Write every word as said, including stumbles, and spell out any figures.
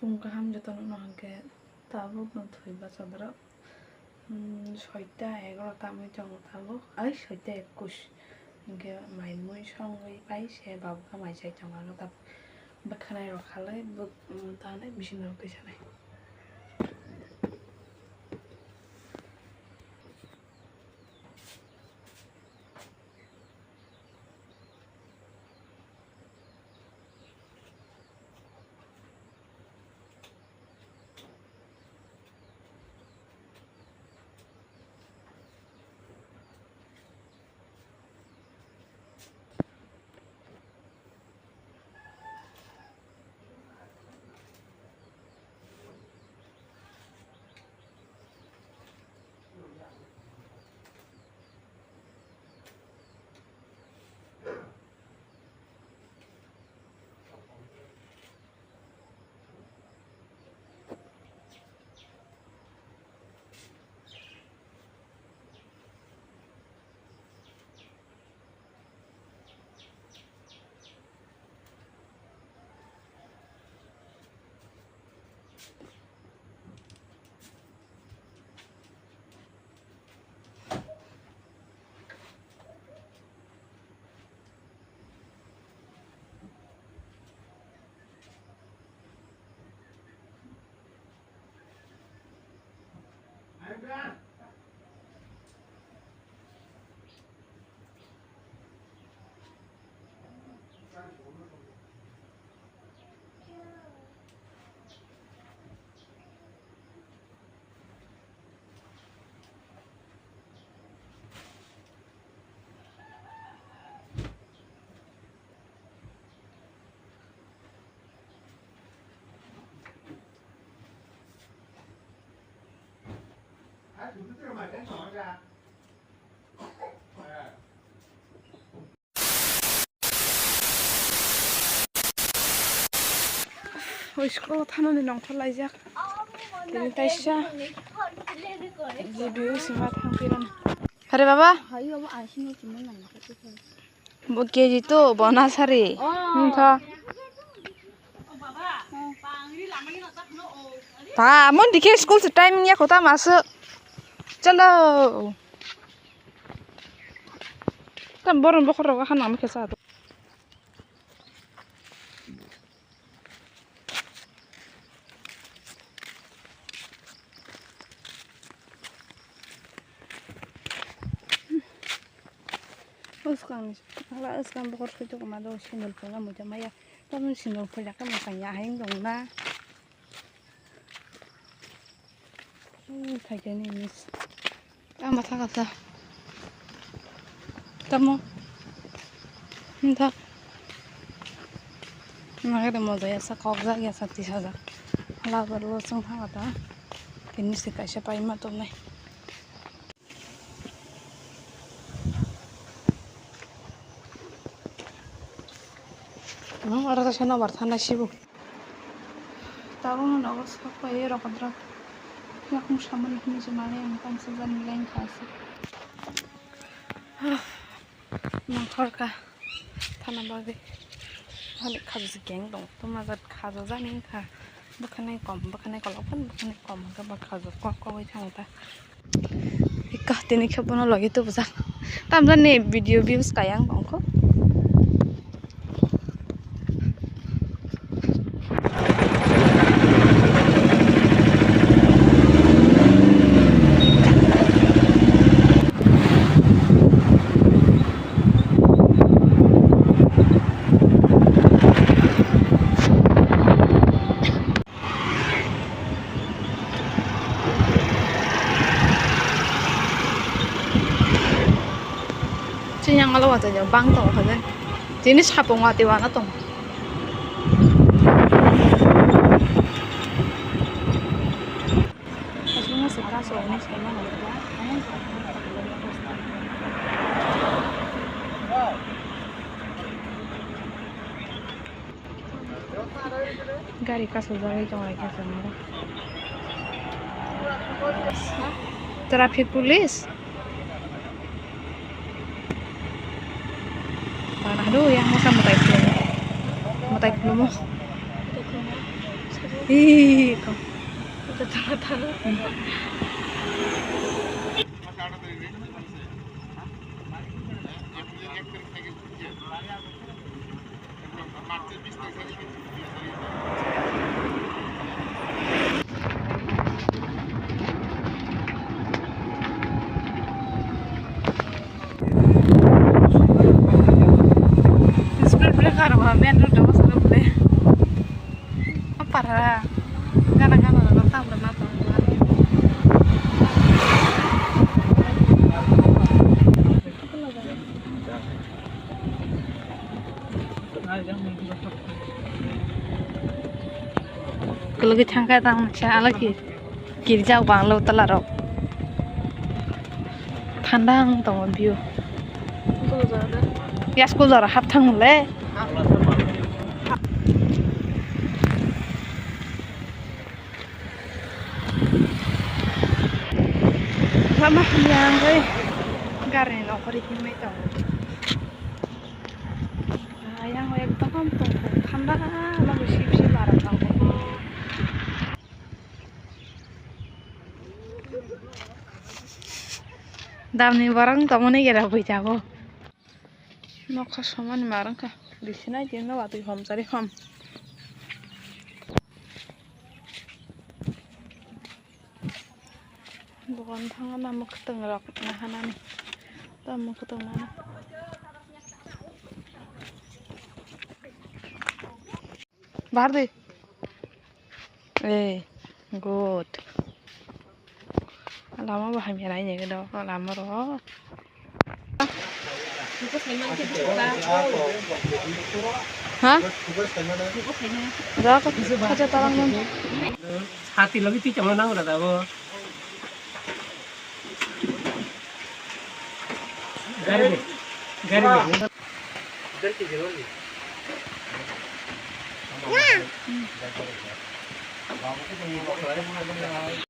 Phung kaham jotono no hwnkhe tabuk no thwi bachadrok. Hmm, soita egaroh tamwi tongo tabuk, ai soita ekush. Hwnkhe mai mui songwi pai se babukha mai chai tongo ano tabuk. Bwkhanai rok khalai bwk-, hmm, tanai bisingo twi sanai. O school o thanani nongkhor laijak. Tini kaisa video sima thang pirana. Hare baba? Bo K G two, bo nasari. Wngkha. Ta, mon dikhe school se timing ya kota masu. Chalo. Tam boron bokhor rogo hanang mukhe sa. Bwskang ni, hala bwskang bokhor soi tongma do, sindol phulna muitu maya. Tamoni sindol phulya khe mwsang ya, hayung tong na. Ui, khaikhe ni miss. Tamo thangkha sa. Tamo. Wngkha. Nagede moja ya sa, kokjak ya sa, tisajak. Labar lo chwng thangkha ta. Tini se kaisa paima tongnai. Nang aro kaisa nobar thana sibu. Tabukno nogo sok pai rw kodro. Yakung samani hwnwi se manwi ang tamsa jani line kha se. Nongkhorka thana bagwi. Hali khajo se gang dong. Tuma jat khajo jani wngkha. Bwkhanai kom, bwkhanai kolok, bwkhanai kom hwnkhe ba khajo kok kogwi thango ta. Ika tini khe bono logi tubujak. Tamjani video views kaya wng tongkho. Chini yang alo watwi bang tongo khe. Tini sapung watwi wana tongo. Gari kasijagwi tongo hai khe chwng. Traffic police. Bana hado yang masa mwtai khulumo. Mwtai khulumo. Ih, kok. Speed breaker ba main road o bwswk le. Apara gana gana no tam rwna tongo. Kwlwgwi thangkhe tamo sa alaki. Kirjak banglo tola rok. Thanda wng tongo view. Ya school jora hap thang le. Lama hamya ang oi. Gari ni nokori himai tongo. Ayang ekdom tongthok thanda, lama sip sip aro tongthok. Damni borok wng tongmani gera bui jago. Nokha somani mar wngkha, bisinai tini watwi homsari hom. Dogan thangna mwkhwtwng rok nahanani. Tamo mwkhwtwng mano. Bahar de. Eh, good. Lama bo hamya nai nai do lama ro. Ha? Rok kacha talang nang. Hati logi ti chama nang ra da bo. Gari de. Gari de.